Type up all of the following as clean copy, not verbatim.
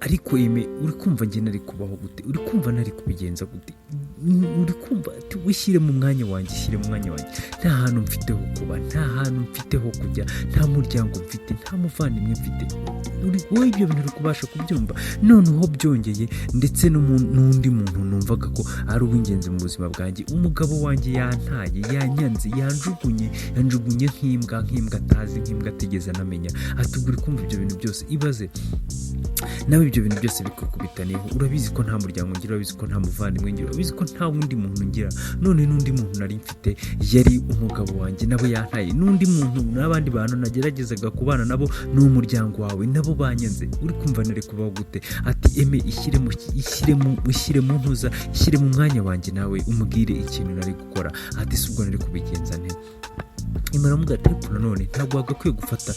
Ariko Aime, uri kumva njye nari kubaho gute? Uri kumva nari kubigenza gute? Uri kumva ati wishyire mu mwanya wanjye, ishyire mu mwanya wanjye. Nta hantu mfite ho kuba, nta hantu mfite ho kujya, nta muryango mfite, nta muvandimwe mfite. Wowe ibyo bintu uri kubasha kubyumva? Noneho byongeye ndetse n'undi muntu numvaga ko ari uw'ingenzi mu buzima bwanjye, umugabo wanjye, yantaye, yanyanze, yanjugunye, yanjugunye nk'imbwa, nk'imbwa atazi, nk'imbwa atigeze anamenya. Ati ubwo uri kumva ibyo bintu byose? Ibaze nawe ibyo bintu byose bikukubitaniyeho. Urabizi ko nta muryango ngira, urabizi ko nta muvandimwe ngira, urabizi ko nta wundi muntu ngira. None n'undi muntu nari mfite yari umugabo wanjye, nawe yantaye. N'undi muntu n'abandi bantu nageragezaga kubana nabo ni umuryango wawe, nabo banyanze. Uri kumva nari kubaho gute? Ati Aime, ishyire mu ntuza, ishyire mu mwanya wanjye nawe, umubwire ikintu nari gukora. Ati si ubwo nari kubigenza nte? Imara ati ariko nanone ntabwo wagakwiye gufata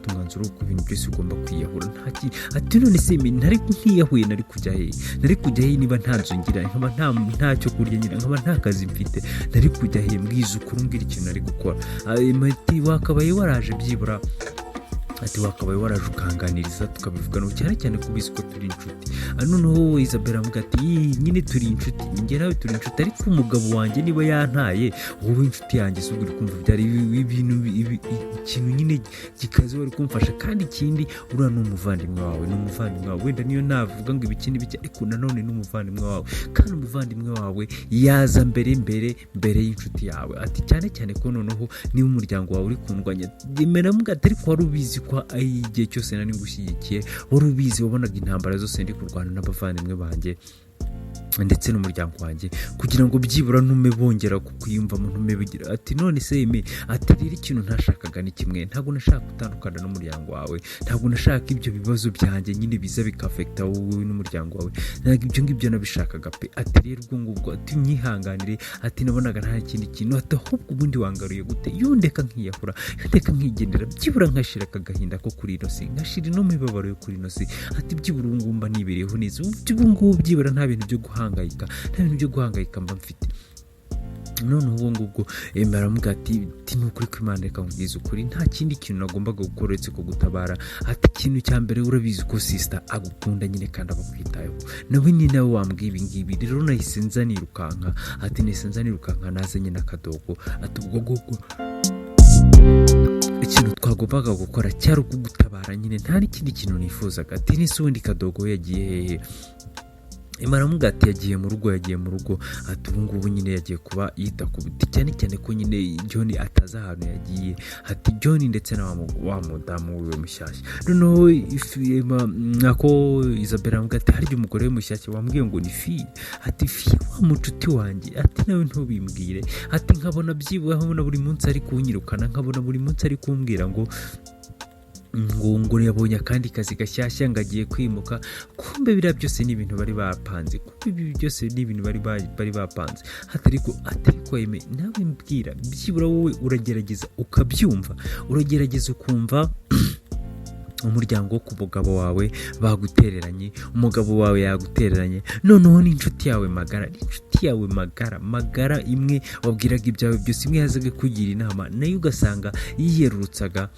umwanzuro w'uko ibintu byose ugomba kwiyahura, nta kintu. Ati none se nari ntiyahuye, nari kujya hehe? Nari kujya hehe niba nta nzu ngira, nkaba nta cyo kurya ngira, nkaba nta kazi mfite? Nari kujya hehe? Mbwiza ukuri, umbwira ikintu nari gukora. Ati wakabaye waraje byibura, ati wakabaye waraje ukanganiriza, tukabivugana, cyane cyane ko ubizi ko turi inshuti. Noneho wowe Isabella avuga ati "Ii, nyine turi inshuti, njye nawe turi inshuti, ariko umugabo wanjye niba yantaye, wowe inshuti yanjye, si ubwo uri kumva byari ibintu ikintu nyine gikaze wari kumfasha? Kandi ikindi, uriya ni umuvandimwe wawe, ni umuvandimwe wawe. Wenda niyo navuga ngo ibiki n'ibiki, ariko nanone ni umuvandimwe wawe, kandi umuvandimwe wawe yaza mbere y'inshuti yawe." Ati cyane cyane ko noneho niba umuryango wawe uri kundwanya. Emera ati ariko wari ubizi ko ari igihe cyose nari ngushyigikiye, wari ubizi, wabonaga intambara zose ndi kurwana n'abavandimwe banjye ndetse n'umuryango wanjye kugira ngo byibura ntume bongera kukwiyumvamo, ntume bigira. Ati none se Aime, ati rero ikintu ntashakaga ni kimwe: ntabwo nashaka gutandukana n'umuryango wawe, ntabwo nashaka ibyo bibazo byanjye nyine biza bikaaffecta wowe n'umuryango wawe, ntabwo ibyo ngibyo nabishakaga pe. Ati rero ubwo ngubwo, ati myihanganire, ati nabonaga nta kindi kintu. Ati ahubwo ubundi wangaruye gute? Yundeka nkiyahura, yundeka nkigendera, byibura nkashira aka gahinda ko kuri ino si, nkashira ino mibabaro yo kuri ino si. Ati byibura ubu ngubu mba nibereyeho neza, ubu ngubu byibura nta bintu byo guhangayika, nta bintu byo guhangayika mba mfite. None ubu ngubwo aramubwira ati ni ukuri kw'Imana, reka nkubwize ukuri, nta kindi kintu nagombaga gukora uretse kugutabara. Ati ikintu cya mbere, urabizi ko sister agukunda nyine kandi aba akwitayeho, nawe ni nawe wambwiye ibi ngibi. Rero nahise nza nirukanka, ati nahise nza nirukanka, nazanye n'akadogo. Ati ubwo ngubwo ikintu twagombaga gukora cyari ukugutabara nyine, nta n'ikindi kintu nifuzaga. Ati nese ubundi kadogo we yagiye hehe? Aramubwira ati yagiye mu rugo, yagiye mu rugo. Ati ubu ngubu nyine yagiye kuba yita ku biti, cyane cyane ko nyine John atazi ahantu yagiye, ati John ndetse na wa mudamu wiwe mushyashya. Noneho nako Isabella aramubwira ati harya umugore we mushyashya wambwiye ngo ni Fi? Ati Fi wa mucuti wanjye. Ati nawe ntubimbwire. Ati nkabona byibura, nkabona buri munsi ari kunyirukana, nkabona buri munsi ari kumbwira ngo yabonye akandi kazi gashyashya, ngo agiye kwimuka. Kumbe biriya byose ni ibintu bari bapanze, kumbe ibi byose ni ibintu bari bapanze. Atariko Aime, nawe mbwira byibura, wowe uragerageza ukabyumva, uragerageza ukumva umuryango wo ku mugabo wawe bagutereranye, umugabo wawe yagutereranye, noneho n'inshuti yawe magara, n'inshuti yawe magara magara, imwe wabwiraga ibyawe byose, imwe yazaga kugira inama, nayo ugasanga yiyerurutsaga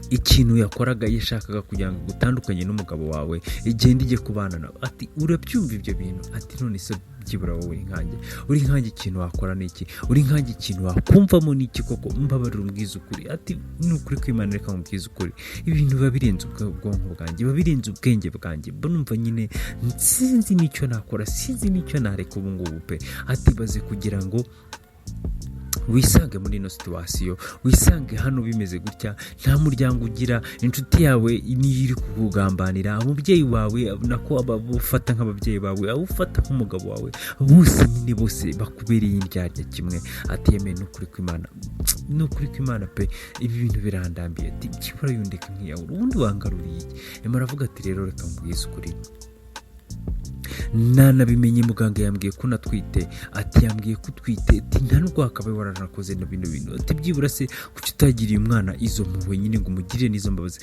ikintu yakoraga, yashakaga kugira ngo gutandukanye n'umugabo wawe, igende ijye kubana nawe. Ati urabyumva ibyo bintu? Ati none se byibura wowe uri nkanjye, uri nkanjye ikintu wakora ni iki? Uri nkanjye ikintu wakumvamo ni iki koko? Mbabarira umbwize ukuri. Ati ni ukuri kw'Imana, reka nkubwize ukuri, ibintu biba birenze ubwonko bwanjye, biba birenze ubwenge bwanjye. Mba numva nyine sinzi n'icyo nakora, sinzi n'icyo nareka ubu ngubu pe. Ati baze kugira ngo wisange muri ino situation, wisange hano bimeze gutya, nta muryango ugira, inshuti yawe niyo iri kukugambanira, umubyeyi wawe, nako aba ufata nk'ababyeyi bawe, abo ufata nk'umugabo wawe, bose nyine bose bakubereye indyarya kimwe. Ati yemeye, ni ukuri kw'Imana, ni ukuri kw'Imana pe, ibi bintu birandambiye. Ati byibura yundeka nkiyahura, ubundi wangaruriye iki? Nyuma aravuga ati rero reka nkubwize ukuri, nanabimenye, muganga yambwiye ko natwite. Ati yambwiye ko utwite. Ati nta nubwo wakabaye waranakoze na bino bintu. Ati byibura se kuki utagiriye umwana izo mpuhwe nyine, ngo umugirire n'izo mbabazi?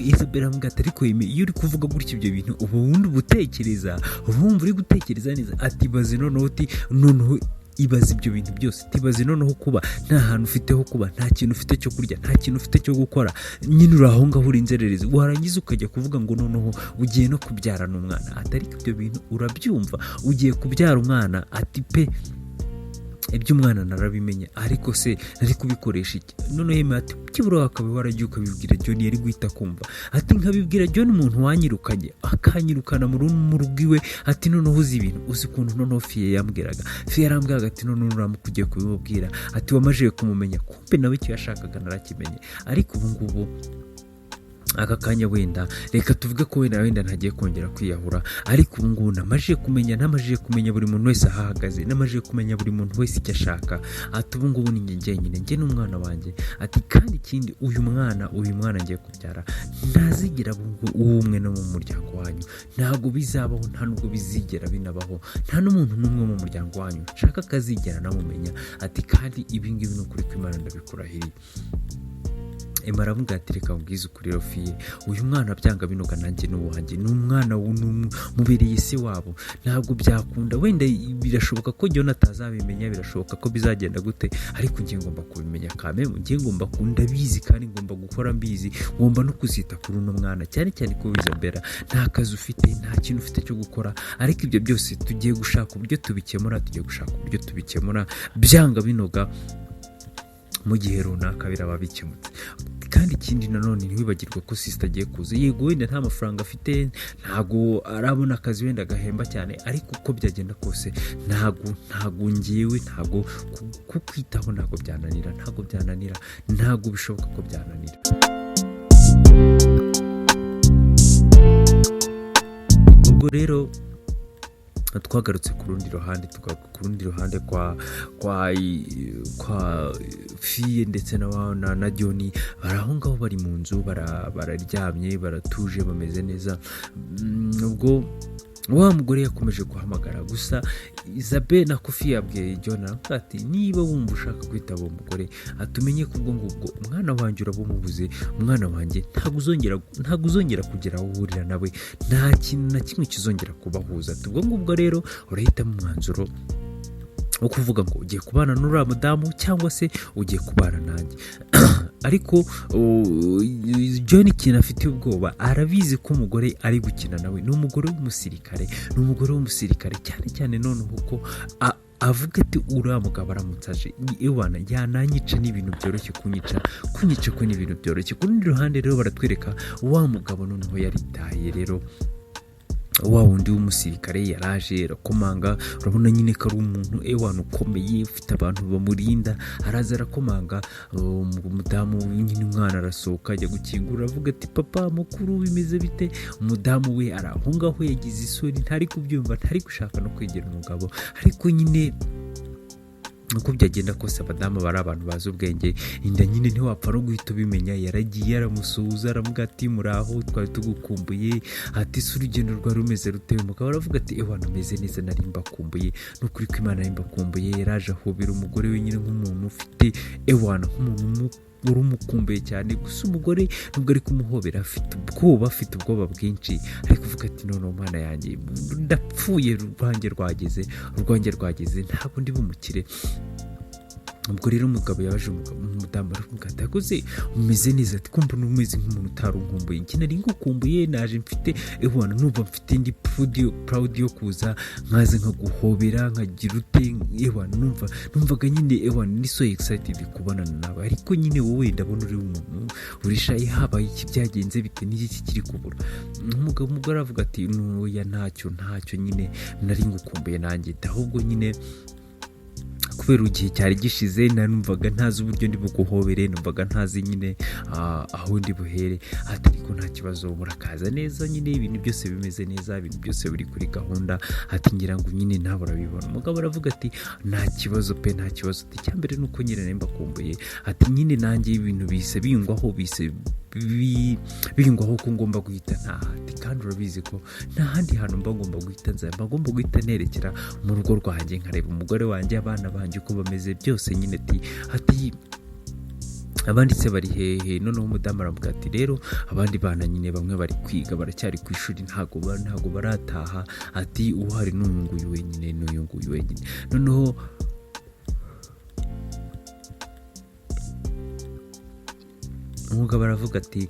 Isabella aramubwira ati ariko Aime, iyo uri kuvuga gutya ibyo bintu, uba wundi uba utekereza, uba wumva uri gutekereza neza? Ati baze noneho, uti noneho Ibaze ibyo bintu byose, tibaze noneho kuba nta hantu ufite ho kuba, nta kintu ufite cyo kurya, nta kintu ufite cyo gukora, nyine uri aho ngaho uri inzererezi, warangiza ukajya kuvuga ngo noneho ugiye no kubyarana umwana. Ati ariko ibyo bintu urabyumva, ugiye kubyara umwana? Ati pe, iby'umwana narabimenye, ariko se nari kubikoresha iki? Noneho Emma ati byibura wakaba waragiye ukabibwira John, yari guhita kumva. Ati nkabibwira John, umuntu wanyirukanye akanyirukana mu rugo iwe? Ati noneho uzi ibintu, uzi ukuntu noneho Fiye yambwiraga, Fiye yarambwiraga ati noneho uramuka ugiye kubimubwira, ati wamajije kumumenya. Kumbe nawe icyo yashakaga narakimenye. Ariko ubu ngubu aka kanya wenda reka tuvuge ko wenda ntagiye kongera kwiyahura, ariko ubu ngubu namajije kumenya buri muntu wese aho ahagaze, namajije kumenya buri muntu wese icyo ashaka. Ati ubu ngubu ni njye njyenyine, njye n'umwana wanjye. Ati kandi ikindi, uyu mwana ngiye kubyara ntazigera aba uw'umwe no mu muryango wanyu, ntabwo bizabaho, nta nubwo bizigera binabaho, nta n'umuntu n'umwe mu muryango wanyu nshaka akazigera namumenya. Ati kandi ibi ngibi ni ukuri kw'Imana, ndabikurahiriye. Emma aravuga ati reka mbwize ukuri rero Fiye, uyu mwana byanga binoga nanjye ni uwanjye, ni umwana mubereye se wabo, ntabwo byakunda. Wenda birashoboka ko John atazabimenya, birashoboka ko bizagenda gute, ariko njye ngomba kubimenya kameme, njye ngomba ndabizi kandi ngomba gukora mbizi, ngomba no kuzita kuri uno mwana, cyane cyane ko Isabella nta kazi ufite, nta kintu ufite cyo gukora. Ariko ibyo byose tugiye gushaka uburyo tubikemura, tugiye gushaka uburyo tubikemura, byanga binoga mu gihe runaka biraba bikemutse. Kandi ikindi nanone ntiwibagirwe ko sister agiye kuza, yego wenda nta mafaranga afite, ntago arabona akazi wenda agahemba cyane, ariko uko byagenda kose ntago ngewe ntago kukwitaho ntago byananira, ntago byananira, ntago bishoboka ko byananira. Ubwo rero twagarutse ku rundi ruhande, tugaruka ku rundi ruhande kwa Fiye ndetse na John, bari aho ngaho, bari mu nzu, bararyamye, baratuje, bameze neza. Ubwo wa mugore yakomeje guhamagara gusa Isabelle na Kofi yabwiye John, aravuga ati niba wumva ushaka kwitaba uwo mugore, atumenye ko ubwo ngubwo umwana wanjye urabumubuze, umwana wanjye ntabwo uzongera kugera aho uhurira nawe, nta kintu na kimwe kizongera kubahuza. Ati ubwo ngubwo rero urahitamo umwanzuro wo kuvuga ngo ugiye kubana n'uriya mudamu cyangwa se ugiye kubana nanjye. Ariko John ikintu afitiye ubwoba, arabizi ko umugore ari gukina nawe ni umugore w'umusirikare, ni umugore w'umusirikare cyane cyane noneho ko avuga ati uriya mugabo aramutse aje ewana yananyica, ni ibintu byoroshye kunyica, kunyica ko ni ibintu byoroshye. Ku rundi ruhande rero baratwereka wa mugabo noneho yaritaye rero, wa wundi w'umusirikare yaraje arakomanga, urabona nyine ko ari umuntu ewana ukomeye ufite abantu bamurinda, araza arakomanga, umudamu nyine umwana arasohoka ajya gukingura, aravuga ati papa mukuru bimeze bite? Umudamu we ari aho ngaho yagize isoni, ntari kubyumva, ntari gushaka no kwegera umugabo, ariko nyine uko byagenda kose abadamu bari abantu bazi ubwenge, inda nyine ntiwapfa no guhita ubimenya. Yaragiye aramusuhuza, aramuga ati muraho, twari tugukumbuye, ati se urugendo rwari rumeze rute? Umugabo aravuga ati ewana umeze neza, nari mbakumbuye, n'ukuri ko Imana nari mbakumbuye. Yaraje ahobera umugore we nyine nk'umuntu ufite ewana, nk'umuntu wari umukumbuye cyane. Gusa umugore nubwo ari kumuhobera afite ubwoba, afite ubwoba bwinshi, ari kuvuga ati noneho mwana yanjye ndapfuye, urwanjye rwageze, urwanjye rwageze, ntabwo ndi bumukire. Ubwo rero umugabo yabaje umudamu aravuga ati yakoze umeze neza, ati kumva umeze nk'umuntu utarunkumbuye, njye nari ngukumbuye, naje mfite ewana numva mfite indi proud yo kuza nkaza nkaguhobera nkagira ute, ewana numvaga nyine ewana ni so excited kubonana nawe, ariko nyine wowe ndabona uri umuntu urishaye, habaye iki, byagenze bite, n'iki kiri kubura? Umugore aravuga ati oya ntacyo, ntacyo, nyine nari ngukumbuye nanjye, ahubwo nyine kubera igihe cyari gishize numvaga ntazi uburyo ndi buguhobere, numvaga ntazi nyine aho ndi buhere. Ati ariko nta kibazo, murakaza neza nyine, ibintu byose bimeze neza, ibintu byose biri kuri gahunda, ati ngira ngo nyine nawe urabibona. Umugabo aravuga ati nta kibazo pe, nta kibazo, ati icyambere ni uko nyine nari mbakumbuye, ati nyine nanjye ibintu bise bingwaho, bise bingwaho ko ngomba guhita ntaha, ati kandi urabizi ko nta handi hantu mba ngomba guhita nza, mba ngomba guhita nerekera mu rugo rwanjye nkareba umugore wanjye, abana banjye uko bameze byose nyine. Ati abandi se bari hehe? Noneho umudamu aravuga ati rero abandi bana nyine bamwe bari kwiga, baracyari ku ishuri, ntago barataha, ati uhari n'uyu nguyu wenyine, n'uyu nguyu wenyine. Noneho Umugabo aravuga ati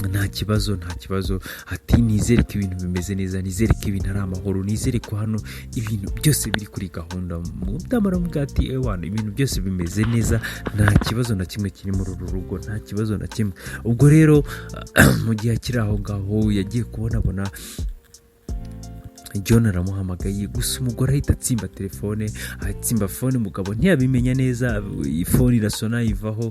nta kibazo, nta kibazo. Ati nizere ko ibintu bimeze neza, nizere ko ibintu ari amahoro, nizere ko hano ibintu byose biri kuri gahunda. Umudamu aramubwira ati ewana, ibintu byose bimeze neza, nta kibazo na kimwe kiri muri uru rugo, nta kibazo na kimwe. Ubwo rero mu gihe akiri aho ngaho, yagiye kubonabona John aramuhamagaye, gusa umugore ahita atsimba telefone, atsimba phone. Umugabo ntiyabimenya neza, phone irasona ivaho.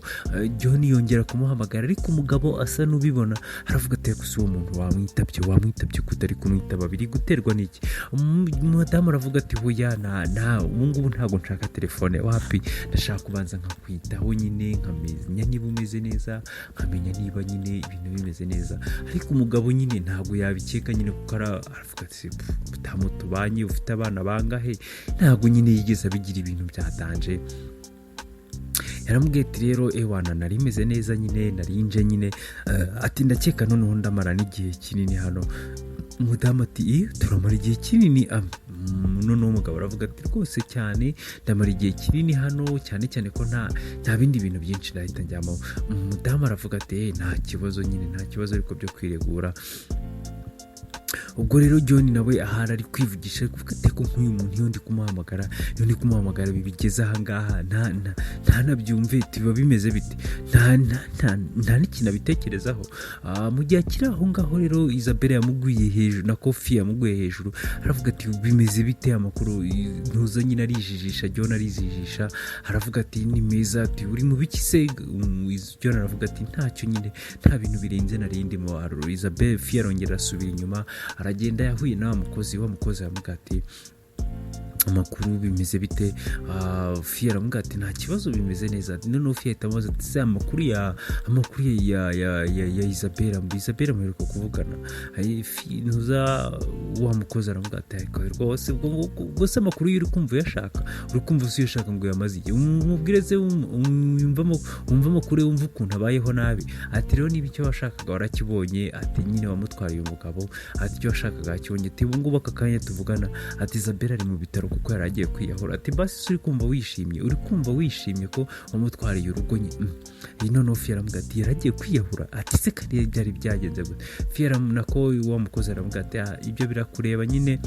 John yongera kumuhamagara, ariko umugabo asa n'ubibona, aravuga ati gusa uwo muntu wamwitabye, wamwitabye, ko utari kumwitaba, biri guterwa n'iki? Umudamu aravuga ati hoya, nta ubu ngubu ntabwo nshaka telefone, wapi, ndashaka kubanza nkakwitaho nyine, nkamenya niba umeze neza, nkamenya niba nyine ibintu bimeze neza. Ariko umugabo nyine ntabwo yabikeka nyine, kuko aravuga ati mutamu tubanye, ufite abana bangahe? Ntabwo nyine yigeze abigira ibintu bya danger. Yaramubwiye ati rero ewana, nari meze neza nyine, narinje nyine. Ati ndakeka noneho ndamara n'igihe kinini hano. Umudamu ati turamara igihe kinini? Noneho umugabo aravuga ati rwose cyane, ndamara igihe kinini hano, cyane cyane ko nta bindi bintu byinshi nahita njyamo. Umudamu aravuga ati nta kibazo nyine, nta kibazo, ariko byo kwiregura. Ubwo rero John nawe ahari ari kwivugisha, ari kuvuga ati ko nk'uyu muntu iyo ndi kumuhamagara bibigeze ahangaha ntanabyumve, biba bimeze bite? Nta n'ikintu abitekerezaho. Mu gihe akiri aho ngaho rero, Isabella yamuguye hejuru, na Kofi yamuguye hejuru, aravuga ati bimeze bite, amakuru? Ntuza nyine arijijisha, John arijijisha, aravuga ati ni meza. Ati uri mu biki se? John aravuga ati ntacyo nyine, nta bintu birenze nari ndimo. Isabella Fi arongera arasubira inyuma, aragenda, yahuye na wa mukozi. Wa mukozi aramubwira ati amakuru, bimeze bite? Fi aramubwira ati nta kibazo, bimeze neza. Noneho Fi ahita amubaza ati se amakuru ya Isabella, Isabella muheruka kuvugana? Fi ntuza wa mukozi aramubwira ati ariko rwose ubwo se amakuru ye uri kumva uyashaka, uri kumva se uyashaka ngo uyamaze igihe? Umubwire se wumve amakuru ye, wumve ukuntu abayeho nabi. Ati rero niba icyo washakaga warakibonye, ati nyine wamutwariye umugabo, ati icyo washakaga wakibonye, ati ubu ngubu aka kanya tuvugana, ati Isabella ari mu bitaro kuko yari agiye kwiyahura. Ati basi se uri kumva wishimye, uri kumva wishimye ko wamutwariye urugo nye? Iyi noneho Fi aramubwira ati yari agiye kwiyahura? Ati se kariya byari byagenze gute? Fi nako wa mukozi aramubwira ati ibyo birakureba nyine.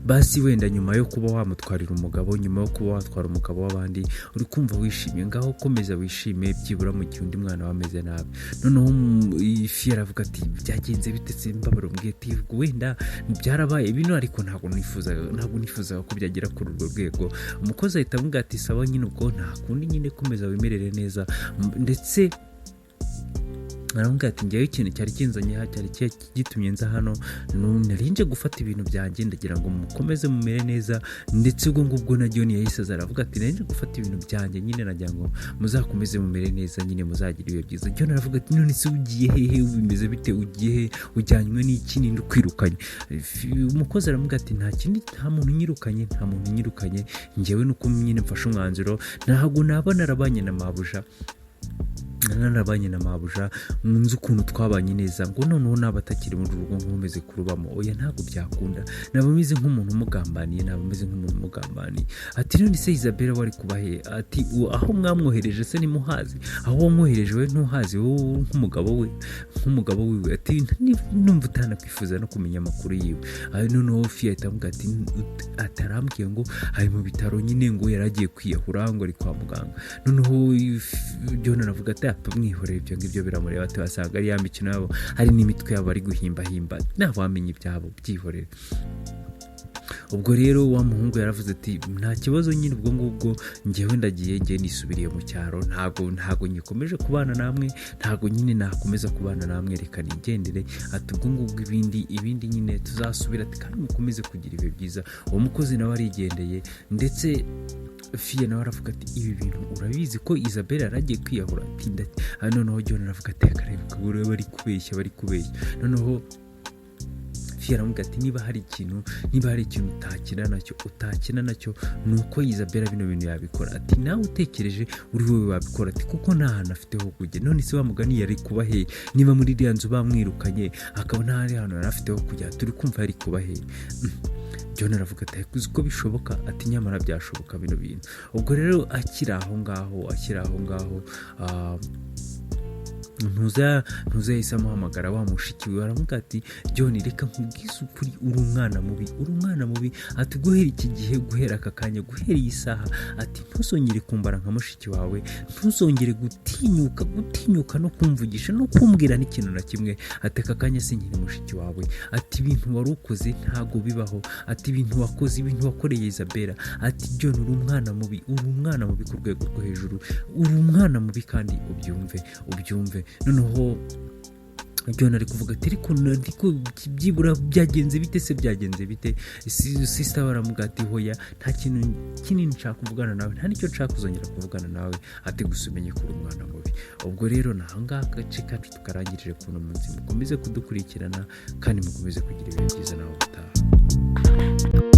Basi wenda nyuma yo kuba wamutwarira umugabo, nyuma yo kuba watwara umugabo w'abandi, uri kumva wishimye? Ngaho komeza wishime byibura mu gihe undi mwana we ameze nabi. Noneho ifi aravuga ati byagenze bite se? Mbabara umbwiye. Ati wenda byarabaye bino, ariko ntabwo nifuzaga ko byagera kuri urwo rwego. Umukozi ahita amubwira ati sawa nyine, ubwo nta kundi nyine, komeza wimerere neza. Ndetse aramubwira ati ngewe ikintu cyari kinzanye aha, cyari gitumye nza hano, nari nje gufata ibintu byanjye, ndagira ngo mukomeze mumere neza. Ndetse ubwo ngubwo na John yahise aza, aravuga ati nari nje gufata ibintu byanjye nyine, nagira ngo muzakomeze mumere neza nyine, muzagira ibihe byiza. John aravuga ati none se ugiye hehe? Bimeze bite? Ugiye he? Ujyanywe n'iki? Ninde ukwirukanye? Umukozi aramubwira ati nta kindi, nta muntu unyirukanye, nta muntu unyirukanye. Ngewe nuko nyine mfashe umwanzuro, ntabwo naba narabanye na mabuja, narabanye na mabuja, nzi ukuntu twabanye neza, ngo noneho naba atakiri muri uru rugo nkomeze kurubamo. Oya, ntabwo byakunda, naba meze nk'umuntu umugambaniye, naba meze nk'umuntu umugambaniye. Ati none se Isabella wari kuba he? Ati aho mwamwohereje se nimuhazi? Aho wamwohereje we ntuhazi wowe nk'umugabo we, nk'umugabo wiwe? Ati numva utanakwifuza no kumenya amakuru yiwe. Noneho Fi ahita amubwira ati atarambwiye ngo ari mu bitaro nyine, ngo yari agiye kwiyahura, ngo ari kwa muganga. Noneho John aravuga ati apfa, mwihorere, ibyo ngibyo biramureba. Ati wasanga ari ya mikino yabo, hari n'imitwe yabo bari guhimbahimba, ntawamenya ibyabo, byihorere. Ubwo rero wa muhungu yaravuze ati nta kibazo nyine, ubwo ngubwo ngewe ndagiye, ngewe nisubiriye mu cyaro, ntabwo ngikomeje kubana namwe, ntabwo nyine nakomeza kubana namwe, reka nigendere. Ati ubwo ngubwo ibindi nyine tuzasubira, ati kandi mukomeze kugira ibihe byiza. Uwo mukozi nawe arigendeye. Ndetse Fiye nawe aravuga ati ibi bintu urabizi ko Isabella yari agiye kwiyahura? Ati noneho John aravuga ati akareba bari kubeshya, bari kubeshya. Noneho Fiye aramubwira ati niba hari ikintu utakina nacyo ni uko Isabella bino bintu yabikora. Ati nawe utekereje uri wowe wabikora? Ati kuko nta hantu afite ho kujya. None se wa mugani yari kuba he niba muri iriya nzu bamwirukanye, akaba nta handi hantu yari afite ho kujya? Turi kumva yari kuba he? John aravuga ati uzi ko bishoboka? Ati nyamara byashoboka bino bintu. Ubwo rero akiri aho ngaho, ntuza yahise amuhamagara wa mushiki we, aravuga ati: "John, reka nkubwize ukuri, uri umwana mubi, uri umwana mubi." Ati guhera iki gihe, guhera aka kanya, guhera iyi saha, ati ntuzongere kumbara nka mushiki wawe, ntuzongere gutinyuka no kumvugisha no kumbwira n'ikintu na kimwe. Ati aka kanya sinkiri mushiki wawe. Ati ibintu wari ukoze ntabwo bibaho. Ati ibintu wakoze, ibintu wakoreye Isabella. Ati John, uri umwana mubi, uri umwana mubi ku rwego rwo hejuru, uri umwana mubi kandi ubyumve, ubyumve." Noneho John ari kuvuga ati ariko byibura byagenze bite se, byagenze bite? Sister baramuga ati hoya, nta kintu kinini nshaka kuvugana nawe, nta n'icyo nshaka kuzongera kuvugana nawe. Ati gusa umenye ko uri umwana mubi. Ubwo rero ni ahangaha agace kacu tukarangirije kuno munsi. Mukomeze kudukurikirana kandi mukomeze kugira ibihe byiza nawe ubutaha.